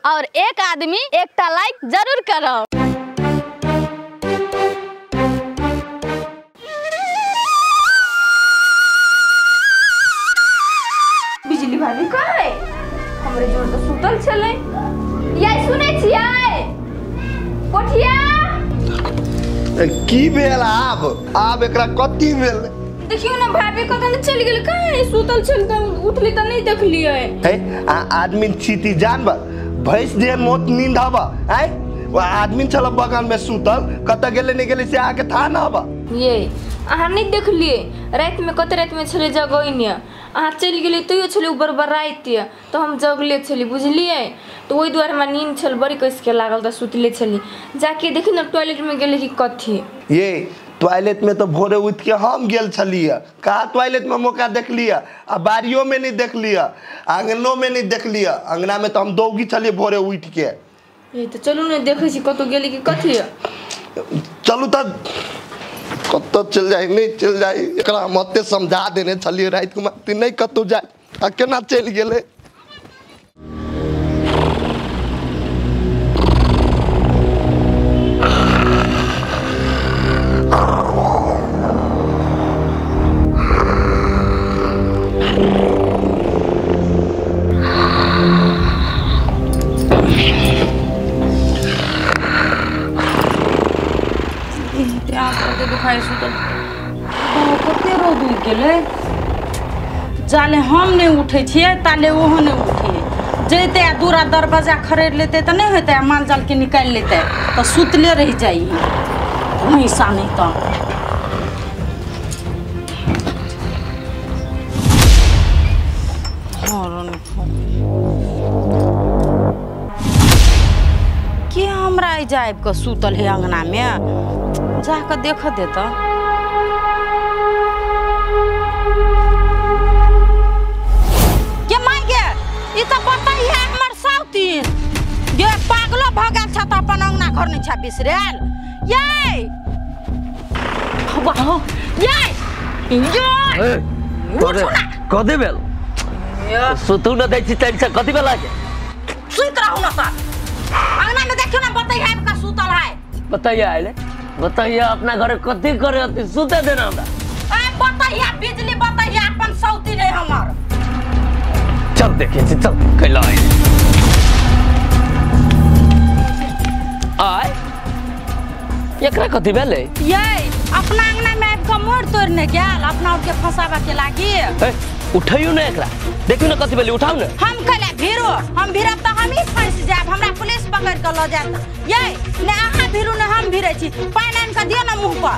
और एक आदमी एकटा लाइक जरूर करब। बिजली भाभी कहाँ है? हमरे जोर तो सुतल छले। याई सुनै छियै कोठिया की भेल? आब आब एकरा कथी भेल? देखियो ना भाभी कतन चल गेल, कहाँ है? सुतल छल त उठली त नहीं देखलियै। हे आदमी चीती जानवर भैंस जे मोत नींद हवा आय वो आदमी छल बगान में सुतल कत गेले नहीं गेले से आके था ना हवा। ये अहाँ नहीं देखलिए रात में कत रात में छले जगैने अहाँ चल गेलिए तैयो छले ऊपर बराइत तो हम जगले छली बुझलिए। तो ओहि दुआरे हमरा नींद छल बड़ी कस के लागल त सुतले छली। जाके देखी ना टॉयलेट में गेले कि कथी। ये टॉयलेट में तो भोरे उठ के हम गेल छलिए, कहाँ टॉयलेट में मौका देखलिए? आ बारियों में नहीं देखलिए, आंगनों में नहीं देखलिए। अंगना में तो हम दौगी छलिए भोरे उठ के। ये तो चलू ने देखै छी कतौ गेली कि कथी। चलू त कतौ चल जाई नहीं चल जाई, एकरा हम ओते समझा देने छलिए रात के नहीं कतौ जाए आ केना चल गेलै। कते रौद उगि गेलै, जाले हम नहीं उठै छियै ताले ओहो नहीं उठे। जैते आ दूरा दरवाजा खरीद लेते तऽ नहीं होतै, माल जाल के निकालि लेते तऽ सुतले रहि जाइ भैंसा नहीं तऽ। के हमरा एजा आबि कऽ सुतल है अंगना में, जाकऽ देख दे तऽ। के माय गे, ई तऽ बताइ है हमर साउतीन गे पागलो भऽ गेल छ तऽ अपन अंगना घर नहि छ बिसरेल। ये वाह ये ये उठू ना कथी भेल? सुतू न दै छी तैन से कथी भेल? सुति रहू ना सर, अंगना में देखियो ना बताइ है का सुतल है। बताइए आइले बताइए अपना घर कथी करे होती सुते देना हमरा। ए बताइए बिजली बताइए अपन सौती रे हमर। चल देखे छी चल कैला आय एकरा कथी भेलै? ये अपना अंगना में आबि के मोड़ तोड़ने गेल अपना उठ के फंसाबा के लागी। ए उठैयो ने एकरा, देखियो ना कथी भेलै, उठाउ ने। हम कैला भीरो, हम भीरब त हम ही फंस जायब, हमरा पुलिस पकड़ के ल जायत। ये ने अहाँ भीरू ने हम भीरै छी, पानि आनि के दियौ ना मुँह पर।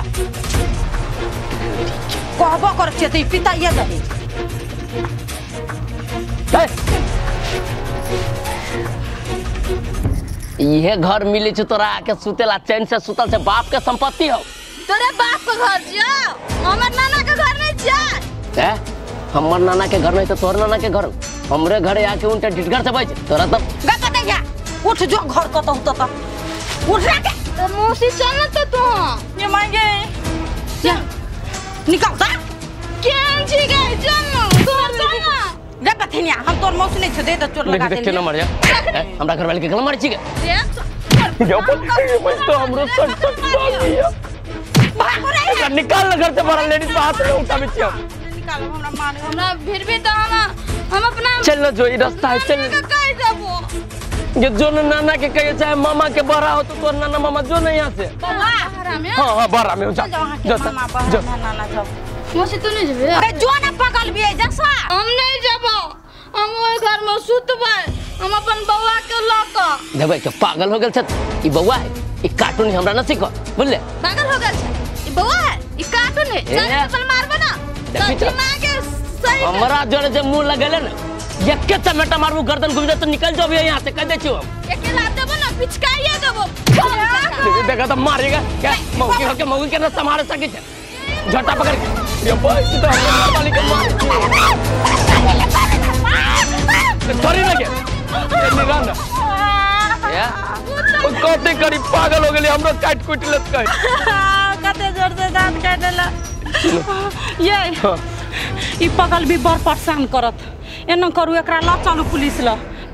कहबो कर छियै त ई पिताइए दही। इहे घर मिले छै तोरा आके सुतेला, चैन से सुतल छै, बाप के संपत्ति हो। तोरे बाप के घर छियौ, हमर नाना के घर नहीं छियै। ए हमर नाना के घर नहीं तो तोर नाना के घर, हमरे घरे आके उनटा डिटगर से बैठ तोरा तब गे बताइया। उठ जो घर कतौ त उठ रे के। तो मौसी चल न त तू। ये मांगे चल निकल जा। केहन छी गे चल न तू चल न। गे बथिनिया हम तोर मौसी नहीं छ दे त चोट लगा देख के न मर जा। हमरा घर वाले के गल मारै छी गे। देख तो हमरो सट सट भाग भागो रे, निकाल न घर से बाहर, लेडीज पे हाथ उठाबै छी हम। निकालो हमरा मारे हमरा फिर भी तो हम अपना चल न जो ई रास्ता है चल के कह देबो। ये जो न नाना के कहे चाहे मामा के बड़ा हो तो तोर नाना मामा जो न यहाँ से। हां हां बड़ा में जा जा जा नाना जाओ। मौसी तू नहीं जेबे? अरे जो ना पगल भी है जैसा। हम नहीं जेबो, हम ओइ घर में सुतबै, हम अपन बौआ के ल क। देबै के पागल हो गेल छ ई बौआ है, ई कार्टून हमरा न सीख बुझले। पागल हो गेल छ ई बौआ है, ई कार्टून है, चल अपन मारबो ना हमरा जोरे जे मुंह लगेले ना एके चमेटा मारबू गर्दन घुम जात, निकल जाओ यहाँ से कह दे छी हम। एके लात देबो ना पिचकाइए देबो। देखा तो मारेगा क्या मौकी होके मौकी के ना संभाल सके छे, झटा पकड़ के ये भाई तो हमरा वाली के मार थोड़ी ना के निरान या ओ कते करी पागल हो गेली हमरो काट कुट लत कह कते जोर से दांत काटला। ये ई पगल भी बड़ परेशान करत, एना करू एकरा ल चलू पुलिस ल,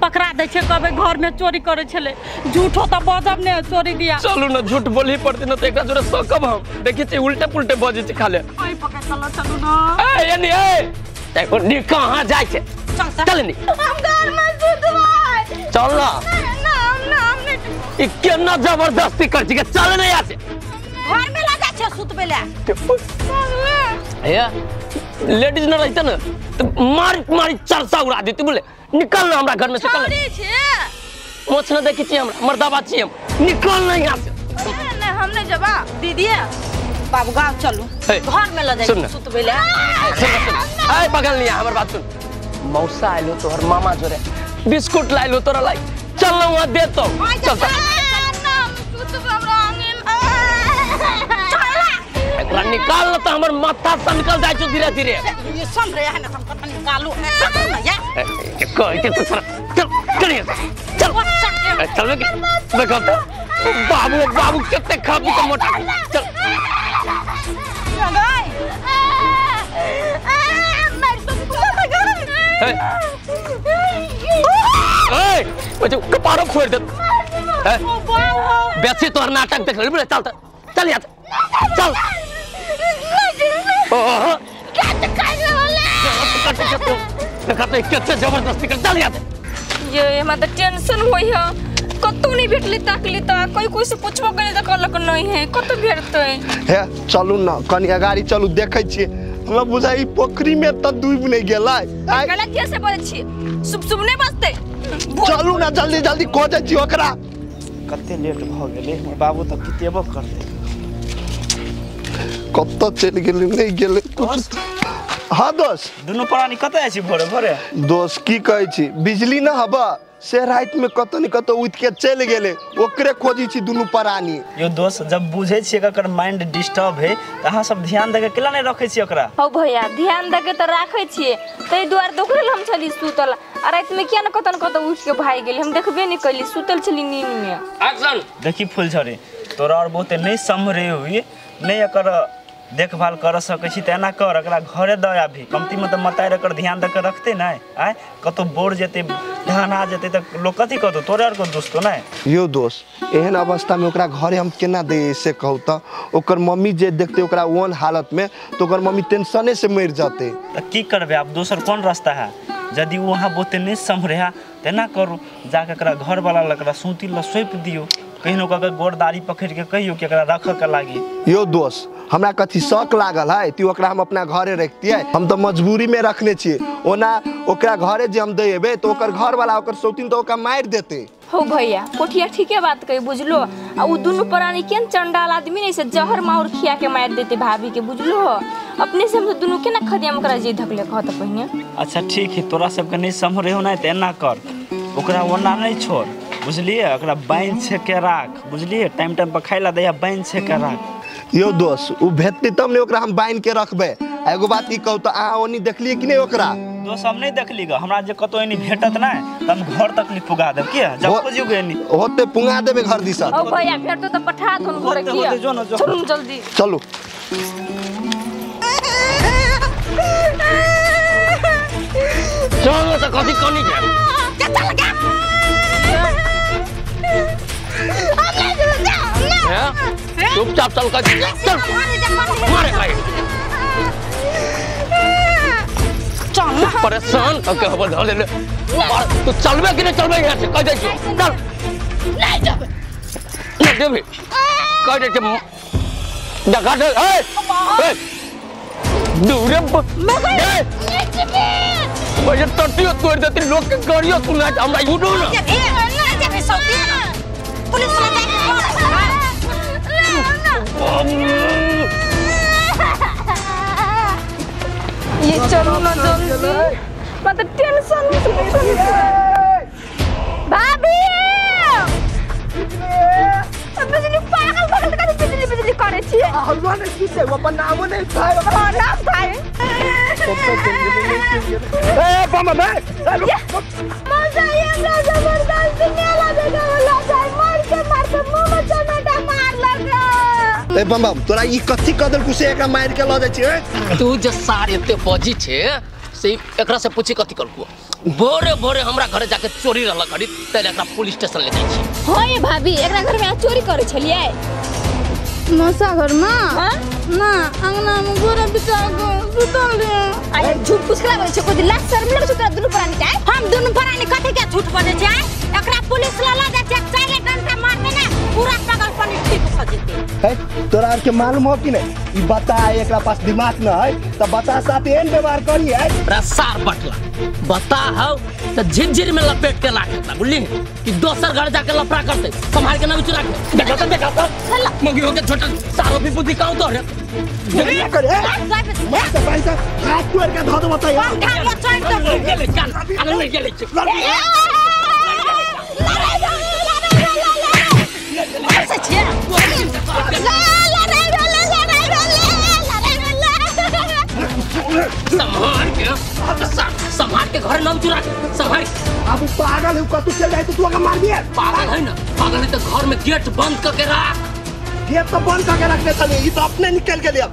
पकड़ा दै छै कहबै घर में चोरी करै छलै झूठो त बजब ने चोरी दिया चलू ना झूठ बोलही पड़ती ना त एकरा जोरे सकब हम देखै छी उल्टे पुल्टे बजै छै खाले ओइ पकड़ चलो चलू ना ए एनी ए देखो नी कहां जाय छै चल नी हम घर में सुतबै चल ना ना ना हम नहीं ई केना जबरदस्ती कर छी के चल नै यहाँ से घर में लगा छै सुतबै ले ए लेडीज न रहते ना तो मारी मारी चरसा उड़ा देती बोले निकल ना हमरा घर में से निकल छोरी छे मोछ न देखी छी हमरा मर्दाबा छी हम निकल ना यहाँ से ना हम नहीं जबा दीदी बाबू गांव चलू घर में ल जाई सुतबै ले सुन ए पगल नहीं हमर बात सुन मौसा आइलो तोहर मामा जोरे बिस्कुट लाइलो तोरा लाई चल ना वहां दे तो चल ना हम सुतब हमरा आंगन एकरा निकाल न त हमर माथा से निकल जाय छौ धीरे धीरे ये सम रे है ना हम कत निकालू पकड़ ना या कह के तो चल चल चल चल के देखो तो बाबू बाबू कितने खा पी के मोटा चल गए ए ए ओ जो कपारो फोड़ दे बेसी तोहर नाटक देख ले बोले चल चल यहाँ चल ओहो कते कते जबरदस्ती कर चल यहाँ ये हमरा त टेंशन होई है कतौ नहीं भेटले ताकली त कोई कोई से पूछबो करे त कहलक नहीं है कतौ भेटतै हे चलू ना कनी अगाड़ी चलू देखै छियै हमरा बुझाइ पोखरी में त डूब नहीं गेलै गलत किया से बजै छी सुब सुब नहीं बजतै चलू ना जल्दी जल्दी खोजै छी ओकरा कते लेट भ गेलै हमर बाबू त पितेबो करतै कतौ चलि गेलै नहीं गेलै कुछ हाँ दोस्त दुनू प्राणी कतऽ जाइ छी भोरे भोरे दोस्त की कहै छी बिजली न हबा से रात में कतौ न कतौ उठ के चलि गेलै ओकरे खोजी छी दुनू प्राणी यो दोस्त जब बुझै छियै एकर माइंड डिस्टर्ब है त अहाँ सब ध्यान दके केला नहीं रखै छियै ओकरा हौ भैया ध्यान दके त राखै छियै तै दुआरे तऽ ओकरे हम छली सुतल आ रात में किया न कतौ न कतौ उठ के भागि गेली हम देखबे नहीं कैली सुतल छली नींद में एक्शन देखी फुलझड़ी तोरा और बहुते नहीं सम्हरे हुई नहीं एकर देखभाल कर सकै छी त एना कर एकरा घरे दऽ आबी कमती में त मतारि एकर ध्यान दके रखते नहीं आय कतौ बोर जेतै धान आ जेतै त लोग कथी कहतौ तोरे आर को दोस्तो नहीं यो दोस्त एहन अवस्था में ओकरा घरे हम केना दे से कहू त ओकर मम्मी जे देखते ओकरा ओहन हालत में तो ओकर मम्मी टेंशने से मर जतै त की करबै आब दोसर कोन रास्ता है यदि वहाँ बहुते नहीं सम्हरे है त एना करू जाके एकरा घर वाला लग एकरा सूती ल सौंप दियौ कहिनो कऽ गोड़ दाढ़ी पकड़ के कहियो कि एकरा रखऽ के लागी यो दोस्त हमरा कथी शौक लागल है ती ओकरा हम अपना घरे रखतियै हम तऽ मजबूरी में रखने छियै ओना ओकरा घरे जे हम दे एबै तऽ ओकर घर वाला ओकर सौतीन तऽ ओकरा मारि देतै हो भैया कोठिया ठीके बात कही बुझलो आ उ दुनू प्राणी केन चंडाल आदमी नहीं से जहर माउर खिया के मार देते भाभी के बुझलो अपने से हम दुनू केना खदिया ओकरा जी धकले कहत पहिने अच्छा ठीक है तोरा सबके नहीं सम्हरे हो ना त एना कर ओकरा ओना नहीं छोड़ बुझलिए ओकरा बान्हि छेक के राख बुझलिए टाइम टाइम पर खाइ ला दैया बान्हि छेक के राख यो दोस्त उ भेटतै तब ने ओकरा हम बान्हि के रखबै एगो बात ई कहू तऽ अहाँ ओनी देखलियै कि नहीं ओकरा दोस्त हम नहीं देखली ग हमरा जे कतौ एनी भेटत ना त हम घर तक नहीं पुगा देब किया जब खोजियो गे एनी होते पुगा देबे घर दिसन ओ भैया भेटतो त पठा दो घर किया चलू जल्दी चलू चलो त कथी कनी के चल गे चुपचाप चल कर चल मारे भाई चल परेशान करके हम धर ले तू चलबे कि नहीं चलबे यहाँ से कह दे चल नहीं जाबे नहीं देबे कह दे देखा दे ए ए दूरे मैं टट्टियो तोड़ देती लोग के गाड़ियों सुना हमरा यूडो ना नहीं जाबे सौती पुलिस ले जाके ये चलो ना जल्दी मतलब टेंशन में भाभी बिजली पागल पागल कथी बिजली बिजली करे छियै हलवा नहीं की छै अपन नामो नहीं थाय हां नाम थाय ए बम बम मजा ये हमरा जबरदस्ती मेला देखा वाला जाय मार के मार के मुंह में चमेटा मार लगा ए बम बम तोरा ई कथी कदल कुसे एकरा मार के ल जाय छै तू जे सार एते बजी छे से एकरा से पूछी कथी करकू भोरे भोरे हमरा घरे जाके चोरी रहल करी तैले एकरा पुलिस स्टेशन ले जाइ छी। हां ये भाभी एकरा घर में चोरी करे छलियै? मौसा घर में ना अंगना में गोरा बिछा के सुतल रहे। अरे झूठ फुसकला बोलै छै कोई लाज शर्म लगै छै तोरा दुनू प्राणी के? हम दुनू प्राणी कथि के झूठ बजै छै? एकरा पुलिस ल ल जाइ छै चाहे डंडा मारते ना पूरा पागलपनी ठीक भ जेतै। है तोरा आर के मालूम हो कि नहीं ई बता एकरा पास दिमाग न है त बता साथ एहन व्यवहार करी है। रसार बटला बता हौ त झिझिर में लपेट के राखता बुझली कि दोसर घर जाके लफड़ा करते संभाल के ना चुरा के देखा त देखा त मगी हो के छोटा सारो भी बुद्धि काउ तो रे ये करे मैं त पैसा हाथ तोड़ के धो दो बता यार। चल गेले चल अरे नहीं गेले संभाल के संभाल के घर नाम चुरा के संभाल। अब पागल है कतू चल जाए तो तू अगर मार दिया। पागल है ना पागल है तो घर में गेट बंद करके रख। गेट तो बंद करके रखने चले ये तो अपने निकल के लिया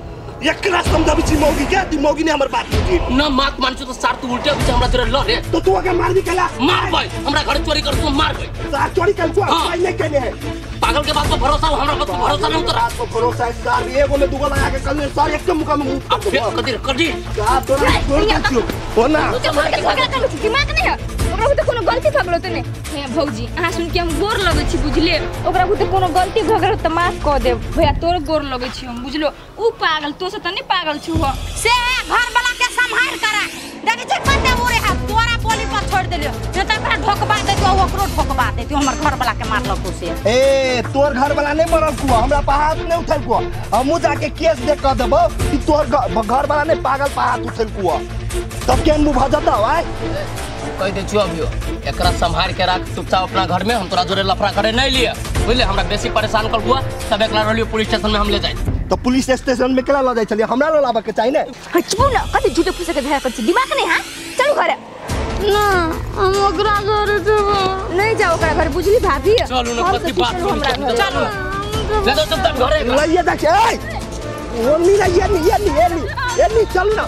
एकरा समझाबी छी मौगी के ती मौगी ने हमर बात बुझी ना मात मान छी तो सार तू उल्टे पीछे हमरा तोरे लड़े तो तू अगर मार दी केला मार भाई हमरा घर चोरी कर तू मार भाई सार चोरी कर तू भाई नहीं कहने है। पागल के बात पर भरोसा हो हमरा पर भरोसा नहीं उतरा। बात पर भरोसा है सार एगो में दुगो लगा के कल सार एक के मुका में मुंह अब फिर कदी कदी सार तोरा छोड़ दे छियो हो ना तू मार के झगड़ा कर छी दिमाग नहीं है ओकरा बुते कोनो गलती भ गेलो त नै। हे भौजी अहाँ सुन के हम गोर लगै छी बुझले ओकरा बुते कोनो गलती भ गेलो त माफ क देब भैया तोर गोर लगै छी हम बुझलो उ पागल तो से त नै पागल छु हो से घर वाला के संभाल करा देखै छी कते उरे है तोरा बोली पर छोड़ देलियो न त ओकरा ढोकबा देतियो ओकरो ढोकबा देतियो हमर घर वाला के मारलक से। ए तोर घर वाला नहीं मरल कुआ हमरा पर हाथ नहीं उठल कुआ हमहु जाके केस दे क देबो कि तोर घर वाला नहीं पागल पर हाथ उठल कुआ तब केन मुंह भ जतौ आय कह दे छु अभियो एकरा संभाल के राख चुपचाप अपना घर में हम तोरा जोरे लफड़ा करे नहीं लिए बुझले हमरा बेसी परेशान कर बुआ तब एकरा रहलियो पुलिस स्टेशन में हम ले जाए। तो पुलिस स्टेशन में केला ल जाय छलिए हमरा ल लाबे के चाही ने। हचबू ना कथि झूठे फूसे के झगड़ा कर छी दिमाग नहीं हां चलू घरे ना हम ओकरा घर जेबो नहीं जाओ ओकरा घर बुझली भाभी चलू ना कथि बात सुन चलू ले जाओ चुपचाप घरे लइया देख ए ओनी लइया नी ये नी ये नी ये नी चल ना।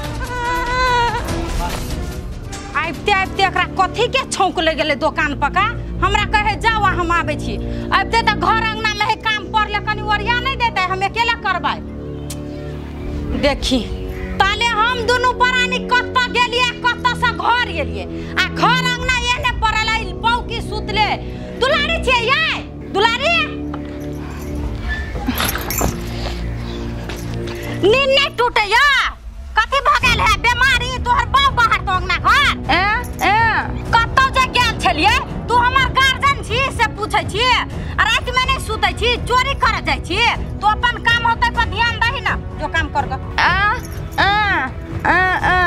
आबिते आबिते एकरा कथी के छौंक ले गेलै दोकान पका हमरा कहे जाओ हम आबै छी आबिते तऽ घर अंगना में है काम पड़ले कनी ओरिया नहीं देते हम अकेला करबै। देखी ताले हम दुनू प्राणी कतऽ गेलियै कतऽ से घर गेलियै आ घर अंगना एहने पड़ल है बौकी सुतले। दुलारी छियै यै दुलारी नींद नहीं टूटैया कथी भऽ गेल है बेमारी तोहर बाप बाहर तो अंगना घर ए ए कतौ जे गेल छलियै तू हमर गार्जियन छी से पूछै छी आ राति में नहीं सुतै छी चोरी करे जाइ छी तू अपन काम होतै पर ध्यान दही ना जो काम कर ग। आ आ आ आ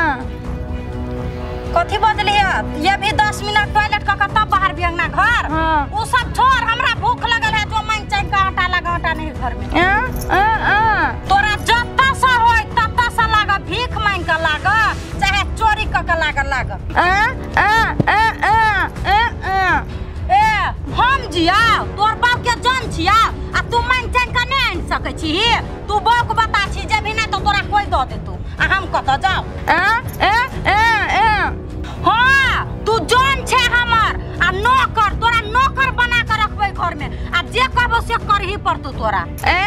कथी बजली है ये भी 10 मिनट टॉयलेट क के तब बाहर भी अंगना घर। हां उ सब छोड़ हमरा भूख लगल है जो मांग चांग के आटा लगा आटा नहीं घर में। आ आ आ तोरा जत्ता सा होय तत्ता सा लाग भीख मांग के लाग चाहे चोरी क के लाग लाग। आ आ आ आ आ आ ए हम जिया तोर बाप के जान छिया आ तू मांग चांग के नहीं आनि सकै छी तू बौक बता छी जे भी ना तो तोरा कोई दऽ देतौ आ हम कतऽ जाउ। आ ए ए ए हां तू जान छे हमर आ नौकर तोरा नौकर बना के रखबै घर में आ जे कहबो से करही पड़तौ तोरा। ए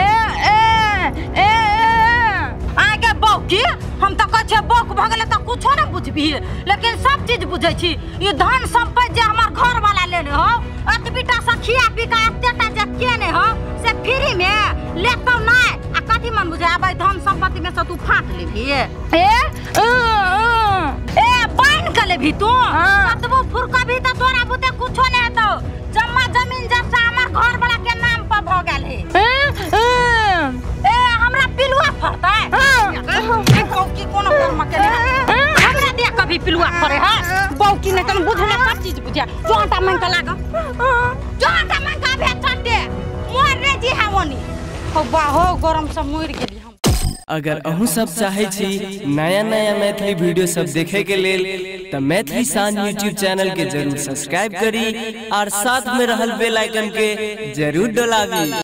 ए ए ए आगे बौकी हम तऽ कहै छियै बौक भऽ गेलै तऽ कुछो नहि बुझबिही लेकिन सब चीज बुझै छी ई धन सम्पत्ति जे हमर घर वाला लेने हो एतबीटा से खिया पी के एतेटा जे केने हो से फ्री में लेतौ नहि आ कथी मन बुझै आबै धन सम्पत्ति में से तू फाँट लेबही। ए ए बान्हि के लेबही तू कतबो फुरकबही तऽ तोरा बुते कुछो नहि हेतौ जम्मा जमीन जब हमर घर वाला के नाम पर भऽ गेल है। ए हमरा पिलुआ फरतै बौकी कोनो कर्म के हमरा दे कभी पिलुआ फरे है बौकी नहीं तन बुझले सब चीज बुझिया जो आटा मांग के लाग जो आटा मांग के आबे चट दे मोर रे जी है ओनी हो बाहो गरम से मर गेली हम। अगर अहूँ सब चाहे छी नया नया मैथिली वीडियो सब देखे के लेल त मैथिली शान यूट्यूब चैनल के जरूर सब्सक्राइब करी और साथ में रहल बेल आइकन के जरूर दबावी।